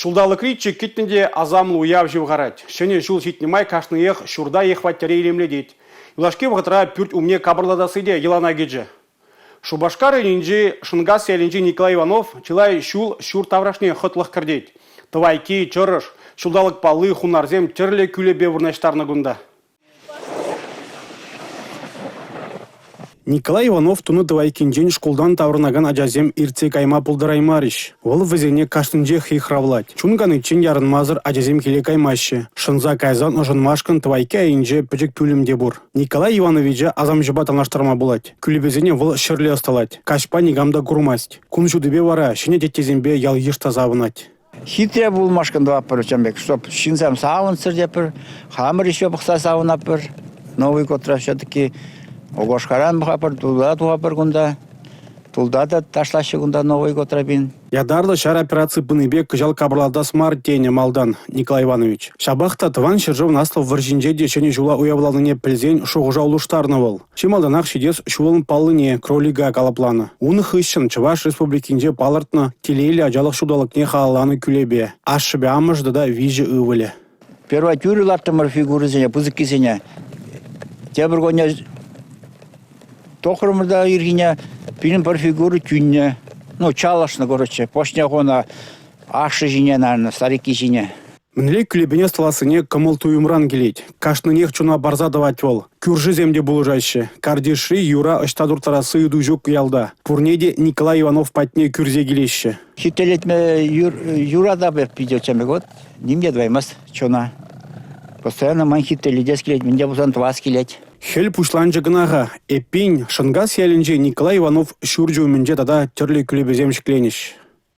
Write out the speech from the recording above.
Ҫулталӑкри чи кӗтнӗ те асамлӑ уяв ҫывхарать. Ҫӗнӗ ҫул ҫитнӗ май кашниех ҫурта е хваттере илемлетет. Юлашки вӑхӑтра пӳрт умне капӑрлатасси те йӑлана кӗчӗ. Шупашкар районӗнчи Шӑнкас ялӗнчи Николай Иванов чылай ҫул ҫурт таврашне хӑтлӑх кӗртет. Тӑвайкки, чӑрӑш, ҫулталӑк палли хунарсем тӗрлӗ кӳлепе вырнаҫтарнӑ кунта. Николай Иванов тунӑ тӑвайккинчен шкултан таврӑнакан ачасем иртсе кайма пултараймарӗҫ. Вӑл вӗсене кашнинчех йыхравлать. Чун каниччен ярӑнмасӑр ачасем киле каймаҫҫӗ. Шӑнса кайсан ӑшӑнмашкӑн тӑвайкки айӗнче пӗчӗк пӳлӗм те пур. Николай Ивановича асамҫӑпа танлаштарма пулать. Кӳлепесене вӑл ҫӗрле ӑсталать. Каҫпа никам та курмасть. Кун ҫутипе вара ҫӗнӗ теттесемпе ял-йыш та савӑнать. Хитре пулмашкӑн тӑватпӑр ҫавӑн пек, чтоб ҫынсем савӑнччӑр тетпӗр, хамӑр ӗҫе пӑхса савӑнатпӑр. Новый годра все-таки окошкаран пӑхатпӑр, тулта тухатпӑр кунта. Тулта та ташлаҫҫӗ кунта Новый годра пин. Ятарлӑ ҫар операци пынипе кӑҫал капӑрлатас мар тенӗ малтан Николай Иванович. Ҫапах та Тӑван ҫӗршывӑн Аслӑ вӑрҫинче те Ҫӗнӗ ҫула уявланине пӗлсен шухӑша улӑштарнӑ вӑл. Чи малтанах ҫитес ҫулӑн паллине, кролика, калӑпланӑ. Ун хыҫҫӑн Чӑваш Республикинче палӑртнӑ телейлӗ ачалӑх ҫулталӑкне халалланӑ кӳлепе, ашшӗпе амӑшӗ тата виҫӗ ывӑлӗ. Первая тӳрӗ лартрӑмӑр фигурӑсене, пысӑккисене. Тепӗр кунне тухрӑмӑр та ирхине пирӗн пӗр фигура тӳннӗ. Ну, чалӑшнӑ, короче, пуҫне хунӑ ашшӗ ҫине, наверное, старикки ҫине. Мӗнле кӳлепене ӑсталассине кӑмӑл-туйӑмран килет. Кашнинех чуна парса тӑвать вӑл. Кӳршисем те пулӑшаҫҫӗ. Картишри юра ӑҫта турттарасси ыйту ҫук ялта. Пурне те Николай Иванов патне кӳрсе килеҫҫӗ. Хӳтӗлетме юратап питӗ чӗмӗк. Вот ним те тӑваймасть чуна. Постоянно ман хӳтӗлетес килет, мӗн те пулсан тӑвас килет. Хӗл пуҫланчӗ кӑна-ха. Эппин, Шӑнкас ялӗнчи Николай Иванов ҫурчӗ умӗнче тата тӗрлӗ кӳлепесем ҫӗкленӗҫ.